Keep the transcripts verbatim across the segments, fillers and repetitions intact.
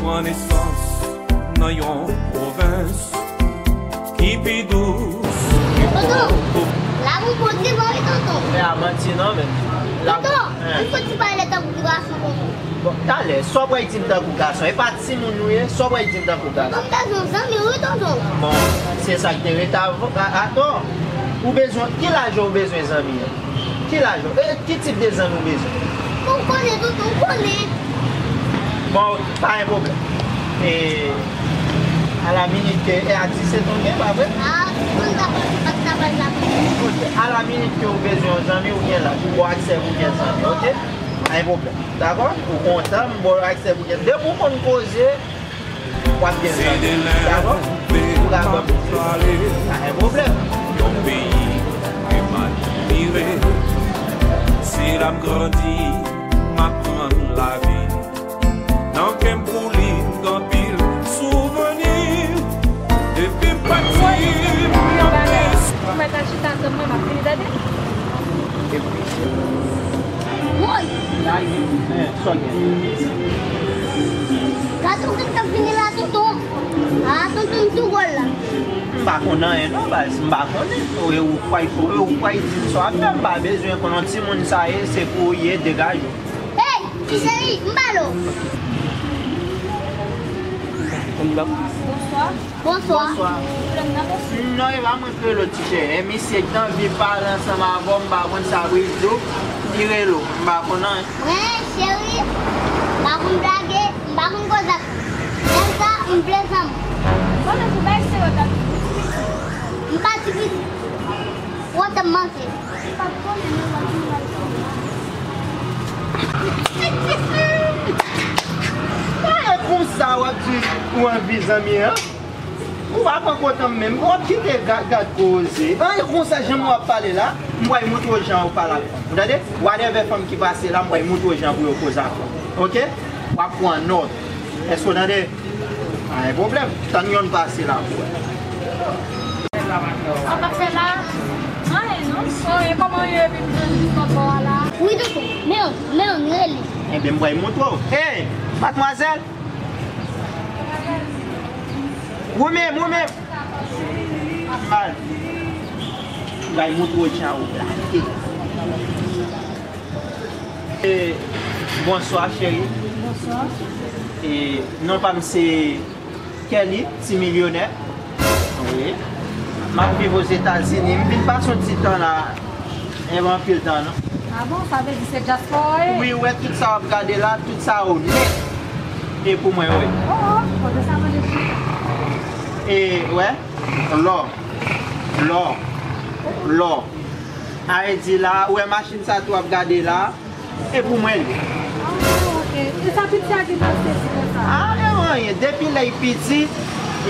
Pran nesans nan yon pwovens ki pi dous ki Tonton, pwòp. Labou bon divan wi, tonton. Men a manti non, men. Tonton, hein, ou soti pale tankou gason, tonton. Bon, talè, sa w pral di m tankou gason? E pa timoun nou ye, sa w pral di m tankou gason? Tonton, m bezwen zanmi wi, tonton. Bon, se sa k te ret avan, a, atò. Ou bezwen, ki laj ou bezwen zanmi an? Ki laj ou? E ki tip de zanmi ou bezwen? Ou konnen, tonton, ou konnen. Bon, pa gen pwoblèm. E, a la minit ke, e a diset ou gen, pa vre? A, ou konn sa pase, pa t ka pase la. Ok, a la minit ke ou bezwen yon zanmi, ou gen laj, ou bon aksè pou gen zanmi, ok? Pa gen pwoblèm. Dakò? Ou kontan, m ba w aksè pou gen. Depi ou konn koze, w ap gen zanmi. Dakò? Ou ka ban m. Pa gen pwoblèm. Yon peyi ke m admire. Se la m grandi, m aprann lavi. Nan kè m pou li, m gen anpil souvni. Depi m pati, m ap Ou mèt al chita tann mwen, m ap vini, tande? Woy! Sa gen, sa gen. Gason ki t ap vini la, tonton. A, tonton, m sou gòl la. M pa konn anyen non, baz. M pa konnen. Ou, ou kwè, ou, ou kwè di m sa w ap fè, m pa bezwen konn yon timoun sa ye, se pou ou ye, degaje w. Hey, ti cheri, m pale w. Bonswa. Bonswa. Bonswa. Non, e pa mwen k rele w, ti cheri. E misye k t anvi pale ansanm avè w, m pa konn sa pou l di w. Li rele w, m pa konn anyen. Mwen, cheri, m pa konn blage, m pa konn koze ak moun. Lè sa, m vle zanmi. Bon, men pou bay serye, w ap di m ti piti. M pa ti piti. Ou te manke. M pa konnen, men w ap di m bay serye. Pa e konsa w ap di ou anvi zanmi an. Ou pa pran kontan m menm. W ap kite gad, gad koze. An, e konsa jan w ap pale la, m pral montre w jan w pale ak fanm. Ou tande? Whatever fanm ki pase la, m pral montre w jan pou yo koze ak fanm. Ok? W ap pran nòt. Èske w tande? Pa gen pwoblèm. Tann yonn pase la pou wè. Sa w ap fè la? Anyen non. Oh, e kòman w ye epi m jwenn jis bò a la? Wi, tonton. Men, men, rele. Ebyen, m pral montre w. Hey, madmwazèl! Ou menm, ou menm. Mal. Bay montre w jan ou blake. E, bonswa, cheri. Bonswa. E, non pa m se Kelly, ti milyonè. Wi. M ap viv Ozetazini. M vin pase yon ti tan la. E pa anpil tan, non. A bon, sa vle di se dyaspora w ye? Wi, ou wè tout sa w ap gade la, tout sa yo nèt. E pou mwen, wi. Oh, oh, kote sa mande pou mwen? E, wè, lò, lò, lò. A vle di la, ou wè machin sa tou w ap gade la, e pou mwen li. Ah, ok. E sa piti a gen nan tèt li konsa? Ah, e anyen. Depi lè l piti,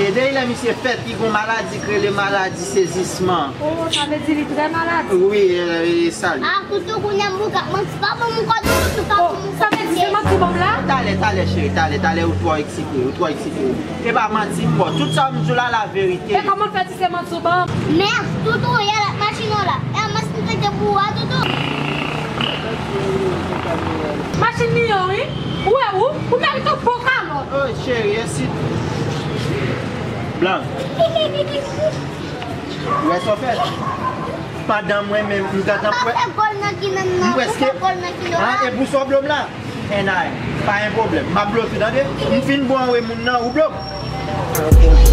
e depi lè misye fèt, li gon maladi k rele maladi sezisman. Oh, sa vle di li trè malad? Wi, e, e sa li. Ah, toutou, kounye a m bouke ak manti. Pa ban m kò toutou, pa ban m kò. Oh, sa vle di se manti ban m la? Talè, talè, cheri, talè, talè, ou twò eksite, ou twò eksite. E pa manti m ba w. Tout sa m di w la, laverite. E kòman w fè di se manti w ban m? Mèd, toutou, yè l ak machin w la. E a machin te gen pou ou a, toutou. Machin li yo, wi. Ou wè ou, ou merite yon bon kalòt. Oh, cheri, ensi. Blan. Ou wè sa w fè? Pandan mwen menm, m gentan pwè. Ou pa fè gòl nan ki menm nan, ou pa fè gòl nan ki yo a. Ah, e pou sa w blo m la? Enay, pa gen pwoblèm. M ap blo tou, tande? M fin bon anwe moun nan, ou blo m.